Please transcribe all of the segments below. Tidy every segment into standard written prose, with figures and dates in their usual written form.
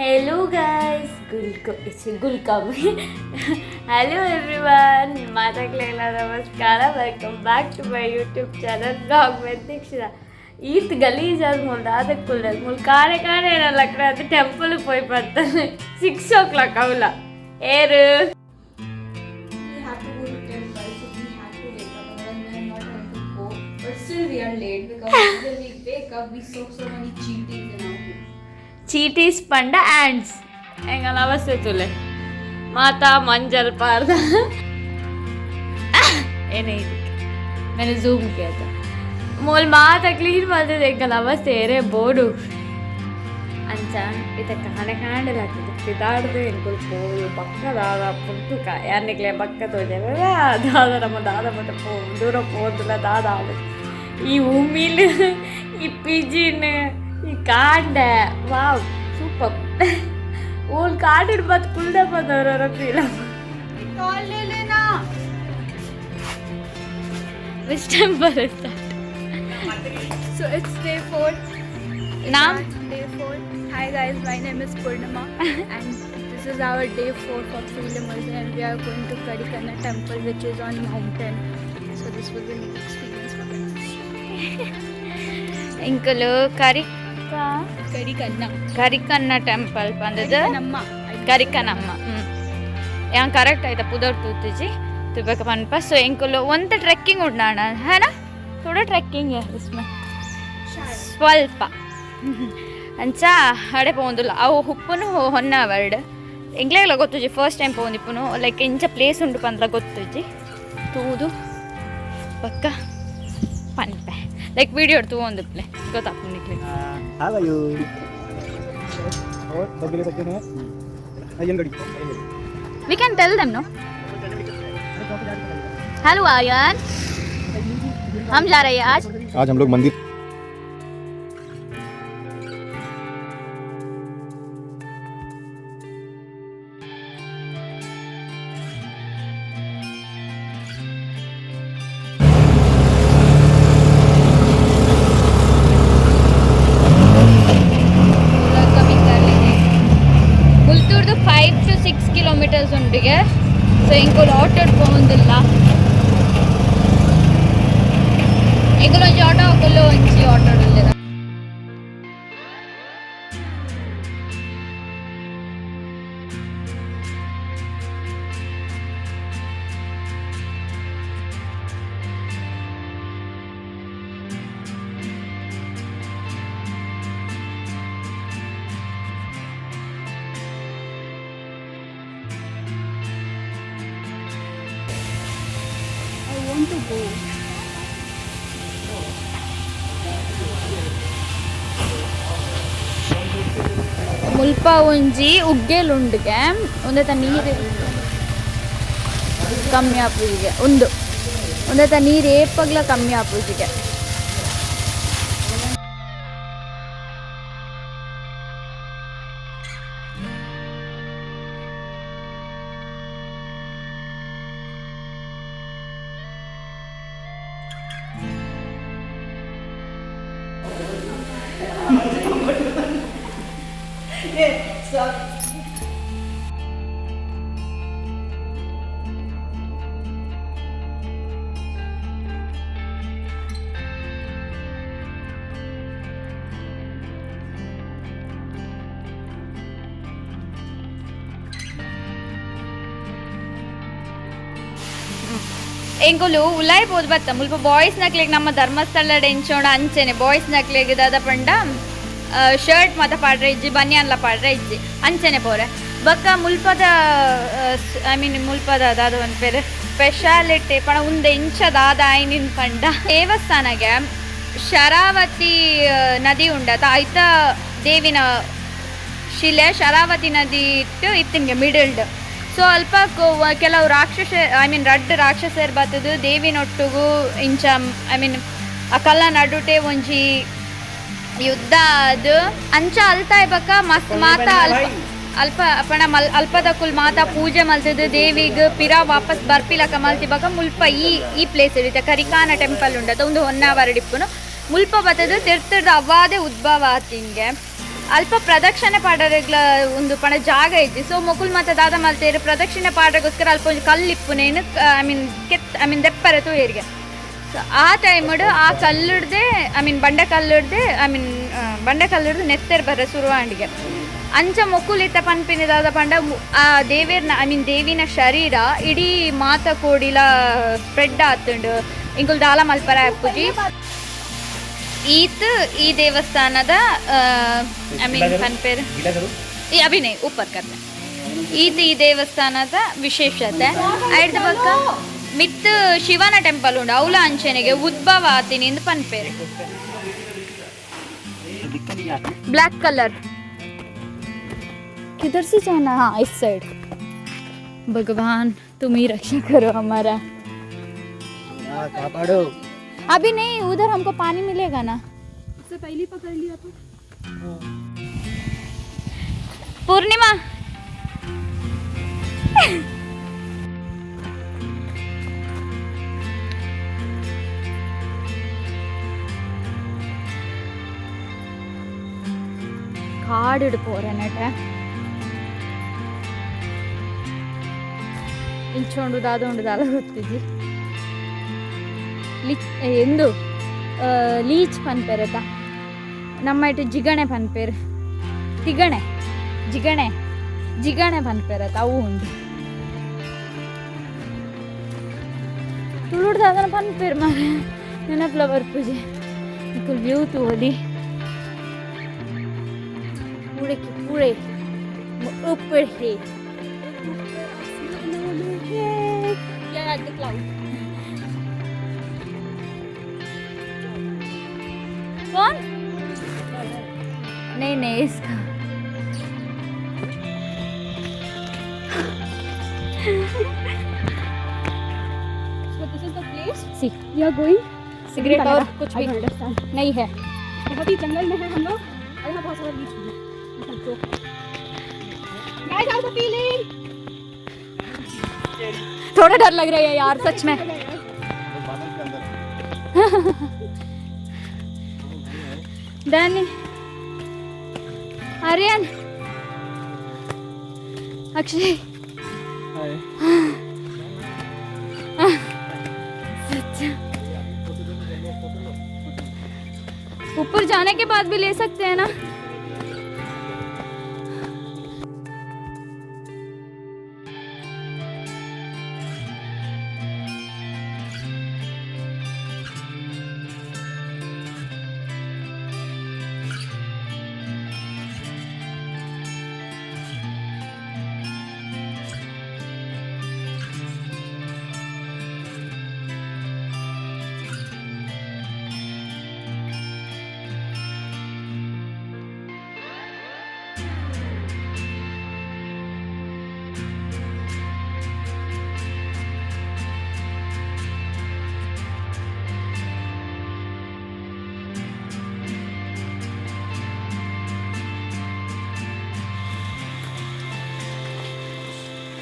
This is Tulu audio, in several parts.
Hello guys, ಗುಲ್ಕಮ್. Hello everyone, ಮಾತಾಗ್ಲೆಲ್ಲ ನಮಸ್ಕಾರ. Welcome back to my YouTube channel Vlog with Deekshita. ಈತ್ ಗಲೀಜಾದ ಮುಲ್ ದಾದ ಕುಲ್ದ ಮುಲ್ ಕಾರೆ ಕಾರೆ ಲಕ್ರ ಅದು ಟೆಂಪಲ್ ಪೋಯ್ ಬರ್ತಾನೆ 6 ಓ ಕ್ಲಾಕ್ ಅವಲ್ಲ ಏರು. We have to go to temple, so we have to wake up. Otherwise, we are not going to go. But still, we are late because when we wake up, we saw so many cheetahs in our room. ಚೀಟೀಸ್ ಪಂಡ ಆ್ಯಂಡ್ಸ್ ಎಂಗಲ ಅವಸ್ಥೆ ತುಲೆ ಮಾತಾ ಮಂಜಲ್ ಪಾರ್ದ ಏನೇ ಇದಕ್ಕೆ मैंने जूम किया था. मोल माता ಕ್ಲೀನ್ ಮಾಡ್ತದೆ. ಎಂಕಲ್ ಅವಸ್ಥೆ ಏರೇ ಬೋಡು ಅಂಚ ಇತ್ತ ಕಾಣೆ ಕಾಂಡೆ ಆಗ್ತದೆ. ಪಿದಾಡ್ದು ಎಂಕುಲು ಪೋದು ಬಕ್ಕ ದಾದ ಪುಟ್ಟುಕ ಯಾನಿಕ್ಲೆ ಬಕ್ಕ ತೋಜೆ ದಾದ ನಮ್ಮ ದಾದ ಮತ್ತೆ ಪೋ ದೂರ ಪೋದುಲ ದಾದ ಆಡು. ಈ ಉಮಿಲ್, ಈ ಪಿಜಿನ್, ಈ ಕಾಂಡೆ, ವಾವ್, ಸೂಪರ್. ಓಲ್ ಕಾಡಿಡ್ ಬತ್ ಕುಲ್ದ ಬಂದವರ ಫೀಲ್. Call ले लेना. Which temple is that? So it's day four. Naam? Day four. Hi guys, my name is Purnima, and this is our day four for field immersion, and we are going to Karikanna temple, which is on mountain. So this was a new experience for us. ಎಂಕುಲು ಕರಿಕ Karikanna. Karikanna temple ಬಂದದ್ದು. Karikanamma. ಕರಿಕನಮ್ಮ. ಹ್ಞೂ, ಯಾನ್ ಕರೆಕ್ಟ್ ಆಯ್ತಾ ಪುದರ್ ತೂತುಜಿ ತುಬೇಕ ಪನ್ಪ. ಸೊ ಎಂಕುಲು ಒಂತ ಟ್ರೆಕ್ಕಿಂಗ್ ಉಂಡಾಣ ಹಾ, ಥೋಡ ಟ್ರೆಕ್ಕಿಂಗ್ इसमें ಸ್ವಲ್ಪ ಅಂಚ ಅಡೆ ಪೋಂದುಲ್ಲ. ಅವು ಹುಪ್ಪುನು ಹೊನ್ನಾವರ್ಡ್ ಎಂಕ್ಲೆಗ್ಲ ಗೊತ್ತುಜಿ. ಫಸ್ಟ್ ಟೈಮ್ ಪೋಂದಿಪ್ಪುನು. ಲೈಕ್ ಇಂಚ ಪ್ಲೇಸ್ ಉಂಡು ಪಂದ್ಲ ಗೊತ್ತುಜಿ. ತೂದು ಪಕ್ಕ ಪನ್ಪೆ. ಲೈಕ್ ವಿಡಿಯೋ ತೂವೊಂದುಪ್ಲೆ ಗೊತ್ತಾಪುಂಡು ನಿಕ್ಲೆ. How are you? और डब्बे ले सकते हैं अय्यनगढ़ी. We can tell them, no? Hello Aryan, हम जा रहे हैं आज. आज हम लोग मंदिर ಕಮ್ಮಿ ಮುಲ್ತೂರ್ದು 5 ಟು 6 ಕಿಲೋಮೀಟರ್ಸ್ ಉಂಡಿಗೆ. ಸೊ ಎಂಕುಲು ಆಟೋಡ್ ಪೋವೊಂದಿಲ್ಲ. ಎಂಕುಲು ಒಂಜಿ ಆಟೋ ಹಾಕಲು ಒಂಜಿ ಆಟೋ ಉಲ್ಲೆರ್. I want to go. ಮುಲ್ಪ ಒಂಜಿ ಉಗ್ಗೆಲ್ ಉಂಡುಗೆ. ಒಂದೆತ ನೀರು ಕಮ್ಮಿ ಆಪುಜಿಗೆ. ಉಂದು ಒಂದೆತ ನೀರು ಏಪಗ್ಲ ಕಮ್ಮಿ ಆಪುಜಿಗೆ. ಎಂಕುಲು ಉಲಾಯ್ ಪೋದು ಬತ್ತ. ಮುಲ್ಪ ಬಾಯ್ಸ್ ನಕ್ಲೆಗ್ ನಮ್ಮ ಧರ್ಮಸ್ಥಳ ಎಂಚೋಣ ಅಂಚೆನೆ. ಬಾಯ್ಸ್ ನಕ್ಲೆಗ್ ದಾದ ಪಂಡ ಶರ್ಟ್ ಮಾತ ಪಾಡ್ರೆ ಇಜ್ಜಿ, ಬನಿಯನ್ಲ ಪಾಡ್ರೆ ಇಜ್ಜಿ, ಅಂಚೆನೆ ಪೋರೆ. ಬೊಕ್ಕ ಮುಲ್ಪದ, I mean ಮುಲ್ಪದ ದಾದ ಒಂದ್ ಪೇರು ಸ್ಪೆಷಾಲಿಟಿ ಪಣ ಉಂದು ಎಂಚ ದಾದ ಆಯ್ನಿನ್ ಪಂಡ, ದೇವಸ್ಥಾನಗೆ ಶರಾವತಿ ನದಿ ಉಂಡತ, ಐತ ದೇವಿನ ಶಿಲೆ ಶರಾವತಿ ನದಿ ಇಟ್ಟು ಇತ್ತಿಂಗೆ ಮಿಡಲ್ಡ್. ಸೊ ಅಲ್ಪ ಕೆಲವು ರಾಕ್ಷಸ, I mean ರಡ್ಡ್ ರಾಕ್ಷಸರು ಬತ್ತದು ದೇವಿನೊಟ್ಟುಗು ಇಂಚ, I mean ಆ ಕಲ್ಲ ನಡುಟೆ ಒಂಜಿ ಯುದ್ಧ ಅದು. ಅಂಚ ಅಲ್ತ ಬಕ್ಕ ಮಸ್ತ್ ಮಾತ ಅಲ್ಪ ಅಲ್ಪ ಪಣ ಮಲ್ ಅಲ್ಪದಕುಲ್ ಮಾತಾ ಪೂಜೆ ಮಲ್ತದು ದೇವಿಗ್ ಪಿರ ವಾಪಸ್ ಬರ್ಪಿಲಕ ಮಲ್ತಿ ಬಕ ಮುಲ್ಪ ಈ ಈ ಪ್ಲೇಸ್ ಇರುತ್ತೆ. ಕರಿಕಾನ ಟೆಂಪಲ್ ಉಂಡತ. ಒಂದು ಹೊನ್ನಾವರ ಡಿಪ್ಪುನು. ಮುಲ್ಪ ಬತ್ತದು ತಿರ್ತದ ಅವಾದೆ ಉದ್ಭವ ಆತಿಂಗೆ. ಅಲ್ಪ ಪ್ರದಕ್ಷಿಣೆ ಪಾಡರೆಗ್ಲ ಒಂದು ಪಣ ಜಾಗ ಇಜ್ಜಿ. ಸೊ ಮೊಕುಲ್ ಮಾತ ದಾದ ಮಲ್ತೇರು ಪ್ರದಕ್ಷಿಣೆ ಪಾಡರೆಗೋಸ್ಕರ ಅಲ್ಪ ಒಂಜಿ ಕಲ್ಲು ಇಪ್ಪುನೇನು I mean ಕೆತ್ I mean ದೆಪ್ಪರೆ ತೂಯೆರಿಗೆ. ಸೊ ಆ ಟೈಮುಡು ಆ ಕಲ್ಲುಡ್ದೆ I mean ಬಂಡೆ ಕಲ್ಲುಡ್ದೆ I mean ಬಂಡೆ ಕಲ್ಲುಡ್ದು ನೆತ್ತೆರ್ ಬರ್ರೆ ಸುರುವಾಂಡಿಗೆ. ಅಂಚ ಮೊಕುಲಿತ್ತ ಪನ್ಪಿನ ದಾದ ಪಂಡ ಆ ದೇವೇರ್ನ I mean ದೇವಿನ ಶರೀರ ಇಡೀ ಮಾತ ಕೋಡಿಲ ಸ್ಪ್ರೆಡ್ ಆತುಂಡು. ಇಂಕುಲ್ ದಾಲ ಮಲ್ಪರ ಅಪ್ಪುಜಿ. ಈತ್ ಈ ದೇವಸ್ಥಾನದ I mean ಪನ್ಪೇರು ಈ ಅಭಿನಯ್ ಉಪ್ಪರ್ ಕರ್ನೆ. ಈತ್ ಈ ದೇವಸ್ಥಾನದ ವಿಶೇಷತೆ. ಐಡ್ದ ಬೊಕ್ಕ ಮಿತ್ ಶಿವನ ಟೆಂಪಲ್ ಉಂಡು. ಅವ್ಲ ಅಂಚೆನೆಗೆ ಉದ್ಭವ ಆತಿನಿ ಇಂದ್ ಪನ್ಪೇರು. ब्लैक कलर किधर से जाना? हाँ, इस साइड। भगवान तुम ही रक्षा करो हमारा। ಕಾಪಾಡು. अभी नहीं, उधर हमको पानी मिलेगा ना। इससे पहले पकड़ लिया तो। पूर्णिमा, ಕಾಡಿಡ್ ಪೋರೆನಟ ಇಂಚೊಂಡು ದಾದ ಉಂಡು ದಾದ ಗೊತ್ತಿಜ್ಜಿ. ಲಿ ಎಂದು ಲೀಚ್ ಪನ್ಪೆರತ, ನಮ್ಮ ಇಟ್ಟು ಜಿಗಣೆ ಪನ್ಪೇರು, ತಿಗಣೆ ಜಿಗಣೆ ಜಿಗಣೆ ಪನ್ಪೆರತ, ಅವು ಉಂಡು. ತುಳುಡ್ದು ಅದನ್ನ ಪನ್ಪೇರು ಮಾರೆ, ನೆನಪುಲ ಬರ್ಪುಜಿ. ನಿಕುಲ್ ವ್ಯೂ ತೂವೊಲಿ. पूरे के पूरे ऊपर है। Yeah, at the cloud. कौन? नहीं नहीं, इसका। So this is the place C. we are going. Cigarette और कुछ I भी don't understand. नहीं है। बहुत ही जंगल में है हम लोग और यहाँ बहुत सारा लीच भी है। तो guys, how's the feeling? थोड़ा डर लग रहा है यार, सच में। बादल के अंदर। डैनी, आर्यन, अक्षय। हाय। सच ऊपर जाने के बाद भी ले सकते हैं ना?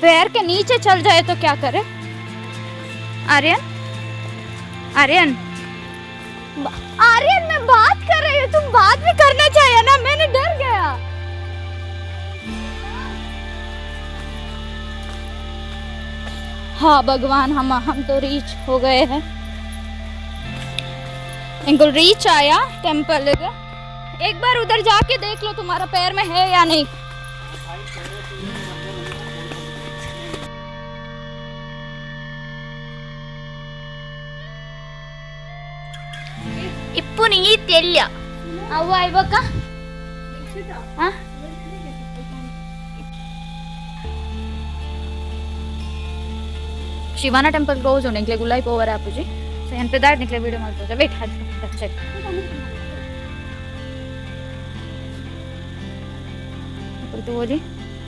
पैर के नीचे चल जाए तो क्या करे? आर्यन, आर्यन, आर्यन, मैं बात कर रही हूँ, तुम बात भी करना चाहिए ना। मैंने डर गया। हाँ भगवान, हम तो रीच हो गए हैं। इनको रीच आया टेम्पल। एक बार उधर जाके देख लो तुम्हारा पैर में है या नहीं। ಇಪ್ಪುನ ಈ ತೆಲ್ಯ ಅವ್ವ ಐಬಕ್ಕ. ಶಿವನ ಟೆಂಪಲ್ ಕ್ಲೋಸ್ ಉಂಡು. ಎಂಕ್ಲೆ ಗುಲ್ಲಾಯಿ ಪೋವರೆ ಆಪುಜಿ. ಸೊ ಎಂತ ದಾಟ್ ನಿಕ್ಲೆ ವಿಡಿಯೋ ಮಲ್ಪುಜ. ವೇಟ್, ಸರಿ. ತೋಲಿ,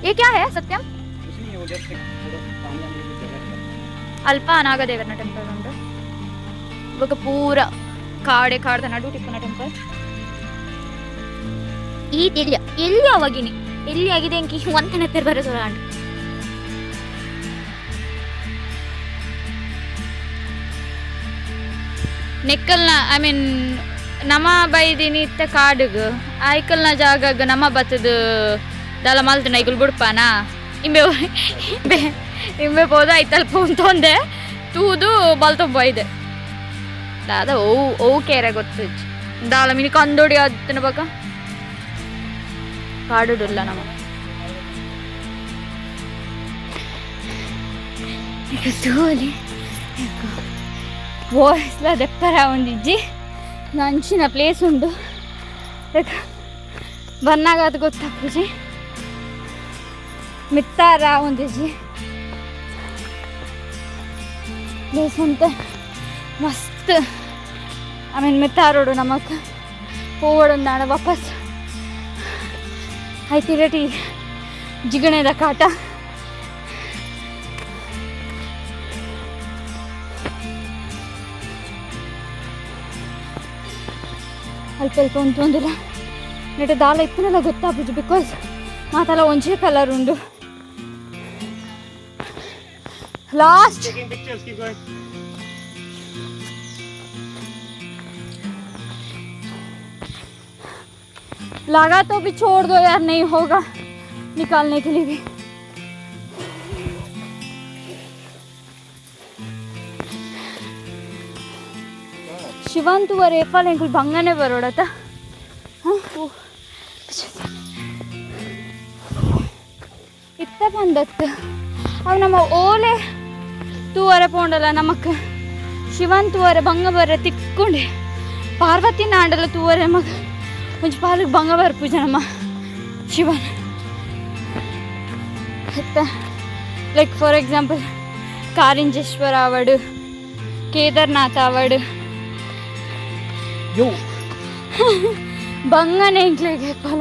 ये क्या है सत्यम? कुछ नहीं है, वो जस्ट एक थोड़ा पानी आने की जगह है। ಅಲ್ಪ ನಾಗದೇವರನ ಟೆಂಪಲ್ ಉಂಟು. ಬೊಕ ಪೂರ ಕಾಡೆ ಕಾಡ್ದ ನಡು ಟಿಪ್ಪುನ ಟೆಂಪಲ್. ಈ ಎಲ್ಲಿ ಎಲ್ಲಿ ಅವಾಗಿನಿ ಎಲ್ಲಿ ಆಗಿದೆ ಅಂಕಿ ಒಂತನ ಬರ ಸೊರ. ನೆಕ್ಕಲ್ನ I mean ನಮ ಬೈದಿನಿ ಇತ್ತೆ ಕಾಡುಗು ಐಕಲ್ನ ಜಾಗಗ್ ನಮ ಬತ್ತದ ದಾಲ ಮಲ್ತನ ಐಕುಲು ಬುಡ್ಪಾನ ಇಂಬೆ ಇಂಬೆ ಇಂಬೆ ಪೋದ ಐತಲ್ಪ ಉಂತೊಂದೆ ತೂದು ಬಲ್ತೊಂಬ ಇದೆ ದಾದ ಓ ಓ ಕೇರೆ ಗೊತ್ತು ದಾಲ ಮಿನಿ ಕಂದೋಡಿ ಅತ್ತನ ಬಕ ಕಾಡುಡುಲ್ಲ ನಮ ಈಗ ತೂಲಿ ವಾಯ್ಸ್ಲ ದೆಪ್ಪರ ಒಂದಿಜ್ಜಿ ನಂಚಿನ ಪ್ಲೇಸ್ ಉಂಡು. ಬನ್ನಾಗ ಅದು ಗೊತ್ತಾಪುಜಿ ಮಿತ್ತಾರ ಒಂದಿಜ್ಜಿ ಪ್ಲೇಸ್ ಉಂಟು ಮಸ್ತ್. I mean ಮಿತ್ತಾರೋಡು ನಮಕ್ ಪೋವಡೊಂದಾಣ ವಾಪಸ್ ಐತಿರಟಿ ಜಿಗಣೆದ ಕಾಟ. ಅಲ್ಪ ಅಲ್ಪ ಉಂಟು ಒಂದಿಲ್ಲ ನೆಟ ದಾಲ ಇಪ್ಪನೆಲ್ಲ ಗೊತ್ತಾಪುಜಿ because ಮಾತಲ್ಲ ಒಂಜೇ ಕಲರ್ ಉಂಡು. ಲಾಸ್ಟ್ लगा तो भी छोड़ दो यार, नहीं होगा निकालने के लिए भी। ಶಿವಂತು ವರೆ ಎಂಕುಲು ಬಂಗನೆ ಬರೋಡತ. ಇತ್ತ ಬಂದತ್ತು ಅವು ನಮ್ಮ ಓಲೆ ತೂವರೆ ಪೋಂಡಲ ನಮಕ್ ಶಿವನ್ ತೂವರೆ ಬಂಗ ಬರ ತಿಕ್ಕೊಂಡೆ ಪಾರ್ವತಿ ನಾಂಡಲ ತೂವರೆ ಮಗ ಒಂಜಿ ಪಾಲಿಗೆ ಬಂಗ ಬರ್ಪುಜ ನಮ್ಮ ಶಿವನ್ ಇತ್ತ. ಲೈಕ್ ಫಾರ್ ಎಕ್ಸಾಂಪಲ್ ಕಾರಿಂಜೇಶ್ವರ ಆವಡು, ಕೇದಾರ್ನಾಥ್ ಆವಡು. ಯೋ. ಬಂಗನೆ ಎಂಕ್ಲೆಗೆ ಪಲ.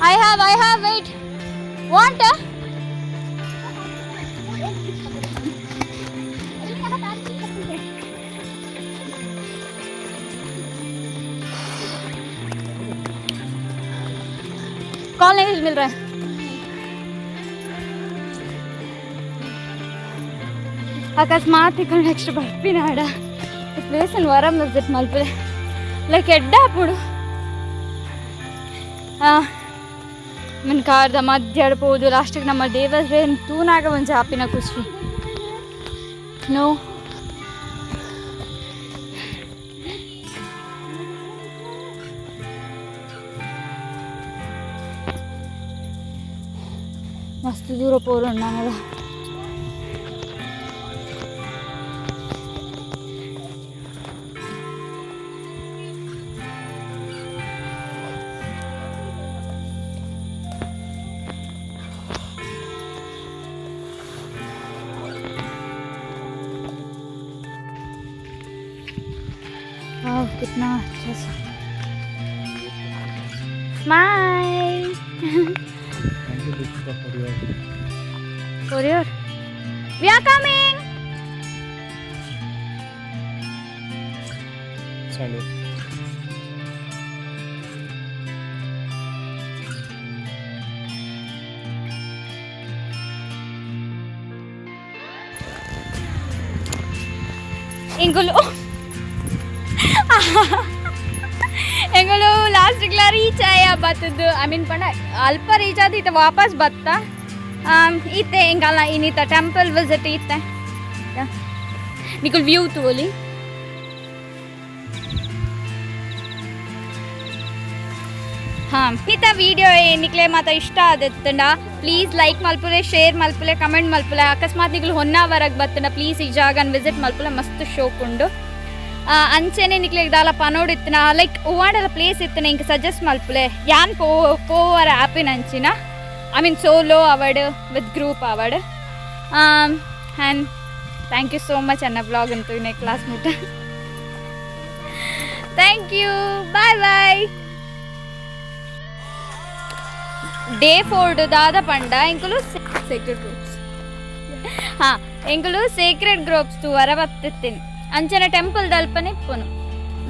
I have, wait. Want? Call नहीं मिल रहा है। ಅಕಸ್ಮಾತ್ ಈ ನೆಕ್ಸ್ಟ್ ಬರ್ಪಿನಾಡ ಈ ಪ್ಲೇಸ್ ವರ ವಿಸಿಟ್ ಮಲ್ಪುಲೆ ಲೈಕ್ ಎಡ್ಡಾಪುಡು ಮನ್ ಕಾರ್ದ ಮಧ್ಯಾಡ ಪೋದು ಲಾಸ್ಟಿಗೆ ನಮ್ಮ ದೇವರೇನು ತೂನಾಗ ಒಂಜಿ ಆಪಿನ ಖುಷಿ ನೋ. ಮಸ್ತ್ ದೂರ ಪೋರು ನಾನೆಲ್ಲ. वाह, कितना अच्छा सा smile. Thank you, Deepika, for your For your, we are coming. Stand. ಎಂಗುಲು ಎಂಗುಲು ಲಾಸ್ಟಿಗ್ಲ ರೀಚ್ ಆಯ ಬತ್ತದ್ದು. I mean ಪಂಡ ಅಲ್ಪ ರೀಚ್ ಆದ ಇತ್ತ ವಾಪಸ್ ಬತ್ತ ಇತ್ತೆ ಎಂಕಲ್ನ ಇನ್ನಿತ್ತ ಟೆಂಪಲ್ ವಿಸಿಟ್ ಇತ್ತೆ. ನಿಕುಲ್ ವ್ಯೂ ತೋಲಿ. ಹಾಂ, ಇತ್ತ ವಿಡಿಯೋ ನಿಕ್ಲೆ ಮಾತ ಇಷ್ಟ ಆದಿತ್ತಂಡ ಪ್ಲೀಸ್ ಲೈಕ್ ಮಲ್ಪುಲೆ, ಶೇರ್ ಮಲ್ಪುಲೆ, ಕಮೆಂಟ್ ಮಲ್ಪುಲೆ. ಅಕಸ್ಮಾತ್ ನಿಕ್ಲು ಹೊನ್ನಾವರಗ್ ಬತ್ತಂಡ ಪ್ಲೀಸ್ ಈ ಜಾಗನ್ ವಿಸಿಟ್ ಮಲ್ಪುಲೆ, ಮಸ್ತ್ ಶೋಕ್ ಉಂಡು. ಅಂಚೆನೆ ನಿಕ್ಲೆಗ್ ದಾಲ ಪನೋಡಿತ್ತನ ಲೈಕ್ ಹೂವಾಡಲ ಪ್ಲೇಸ್ ಇತ್ತನ ಇಂಕ್ ಸಜೆಸ್ಟ್ ಮಲ್ಪುಲೆ. ಯಾನ್ ಪೋ ಪೋವರ ಆಪಿನ ಅಂಚಿನ I mean solo ಅವಡ್ with group ಅವಡ್. And thank you so much ಅನ್ನ ಬ್ಲಾಗ್ ಅಂತೂ ಕ್ಲಾಸ್ ಮುಟ್ಟ. Thank you, bye bye. Day 4 ದಾದ ಪಂಡ ಎಂಕುಲು Sacred groups. ಹಾ, ಎಂಕುಲು ಸೇಕ್ರೆಡ್ ಗ್ರೂಪ್ಸ್ ತೂವರ ಬತ್ತಿತ್ತೀನಿ. ಅಂಚನೆ ಟೆಂಪಲ್ ದಲ್ಪನೆ ಇಪ್ಪುನು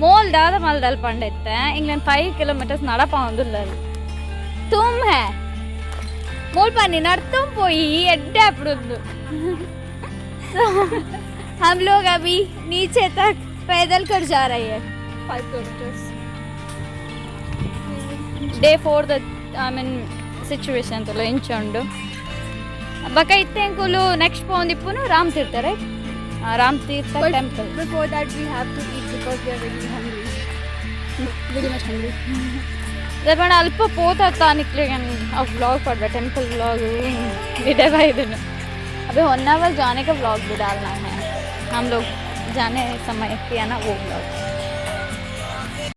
ಮೋಲ್ ದಾದ ಮಲ್ ದಲ್ಪಂಡ ಇತ್ತೆ. ಇಂಗ್ಲೆಂಡ್ 5 ಕಿಲೋಮೀಟರ್ಸ್ ನಡಪ ಒಂದುಲ್ಲ ತುಮ್ ಹೇ. ಮೂಲ್ಪನಿ ನಡ್ತೊಂದು ಪೋಯಿ ಎಡ್ಡೆ ಆಪುಡುಂದು. So, हम लोग अभी नीचे तक पैदल कर जा रहे हैं. 5 kilometers. Day 4 the, I mean, situation ತುಲ ಇಂಚ ಉಂಡು. ಬಕ ಇತ್ತೆಂಕುಲು ನೆಕ್ಸ್ಟ್ ಪೋಂದಿಪ್ಪುನು ರಾಮ್ ತೀರ್ಥ, ರೈಟ್? ರಾಮ್ ತೀರ್ಥ But temple. before that we have to eat because we are very hungry. Very much hungry. ಪಂಡ ಅಲ್ಪ ಪೋತ ನಿಕ್ಲೆಗ್ ಆ ವ್ಲಾಗ್ ಪಡ್ಬೆ, ಟೆಂಪಲ್ ವ್ಲಾಗ್ विडे भाई. अबे होन्नावर जाने का व्लॉग भी डालना है. हम लोग जाने समय किया ना वो व्लॉग.